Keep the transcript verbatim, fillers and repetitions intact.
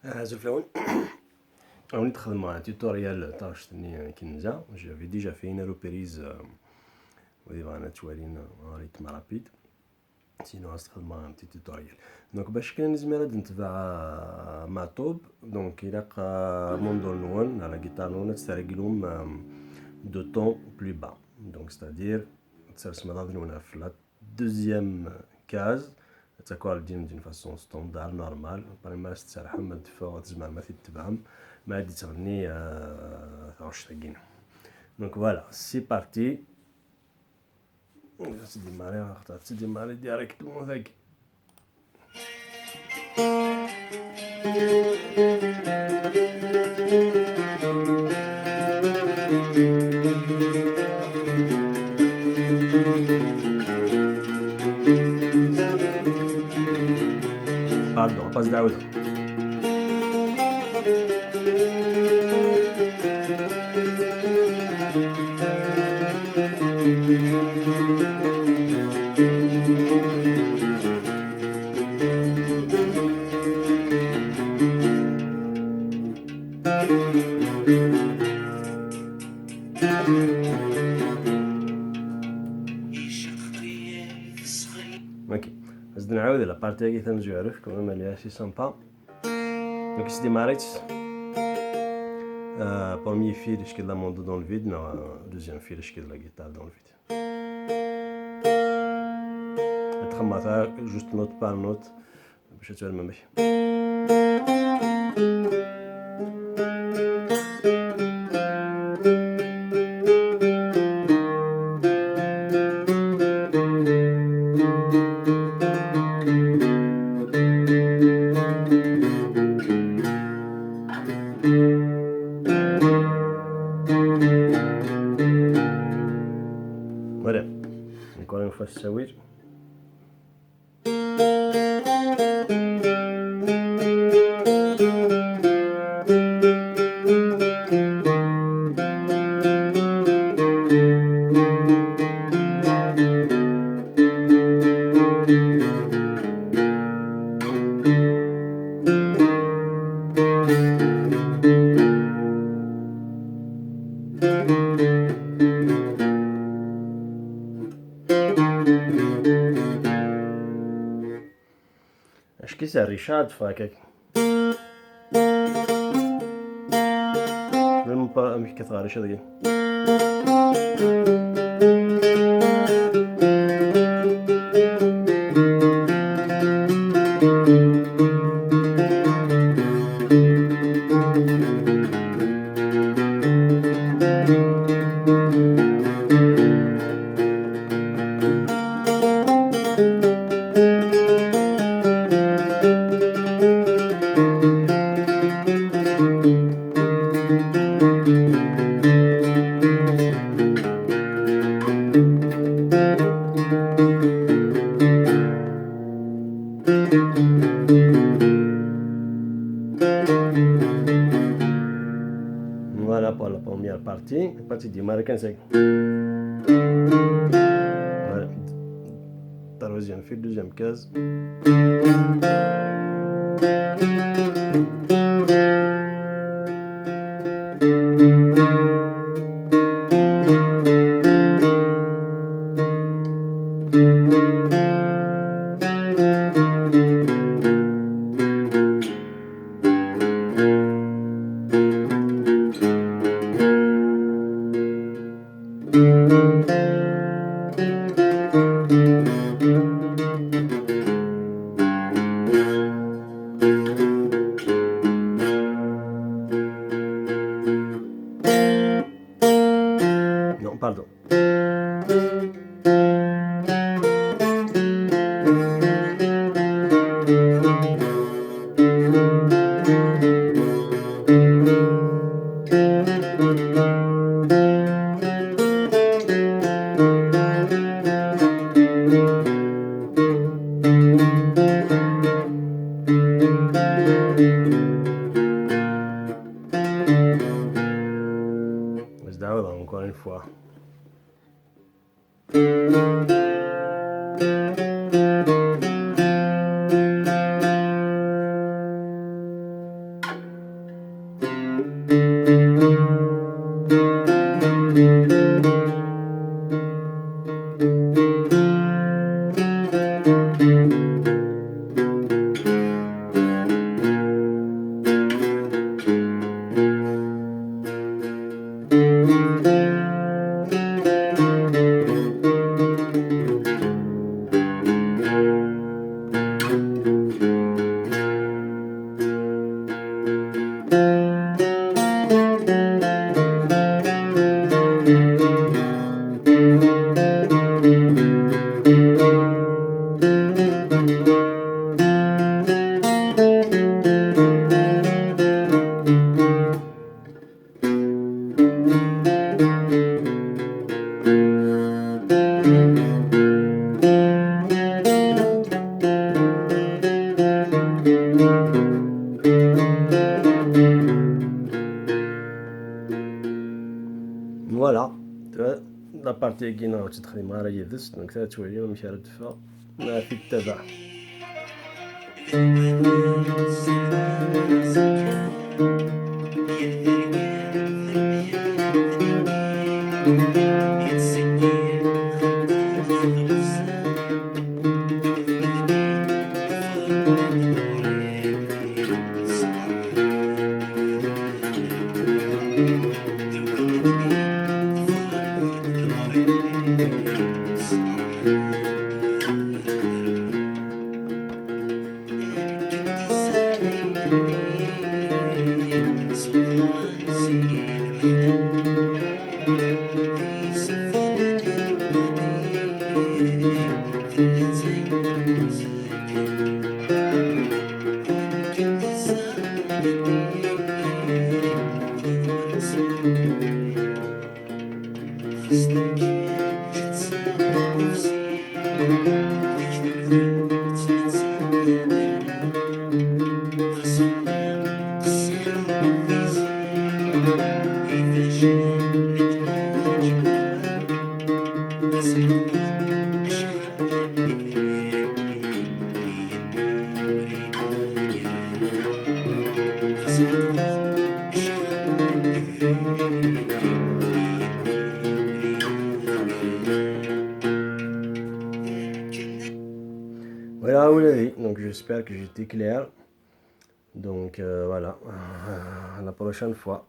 Azul fell-awen. Awen-d xedmeɣ tutoriel taɣect-nni kenza. J'avais déjà fait une reprise, euh, wid yebɣan ad twalin en rythme rapide. Sinon, ad s-xedmeɣ un petit tutoriel. Donc, bac kan nezmer ad netbeɛ, euh, Maɛṭub, donc, ilaq, euh, amundul-nwen, neɣ la guitare-nwen, ad tt-treglum, euh, de ton plus bas. Donc, c'est-à-dire, ad tsersem aḍad-nwen ɣef la deuxième case, ad takkordem d'une façon standard, normale. Après, ma s-tserḥem, ad d-teffeɣ, ad tzemrem ad t-id-tebɛem, ma ad d-tettɣenni, euh, taɣect-agi. Donc voilà, c'est parti. Ad tt-démarrer, ad tt-démarrer directement dagi. Pardon, pas d'audio. Ok. Ad nɛawed la partie-agi tamezwarut, quand même, elle est assez sympa. Donc, c'est des marettes. Euh, premier fil, je la monte dans le vide. Non, euh, deuxième fil, je la guitare dans le vide. Ad txemmeḍ juste note par note. Bac ad twalem amek. Voilà. Encore une fois, ça oui. Acki s rrica ad teffeɣ akka. Même pas amek kkateɣ rrica dagi. Voilà pour la première partie. Partie du Marocain, c'est Voilà. Troisième fil, deuxième case. Non, pardon. Let's do it encore une fois. Voilà. La partie-agi-nneɣ ur tt-id-xdimeɣ ara yid-s, donc tura ad twalim amek ara d-teffeɣ. Ma t-id-tabaɛ. Voilà, ula d nekk, donc j'espère que j'étais clair. Donc euh, voilà, à la prochaine fois.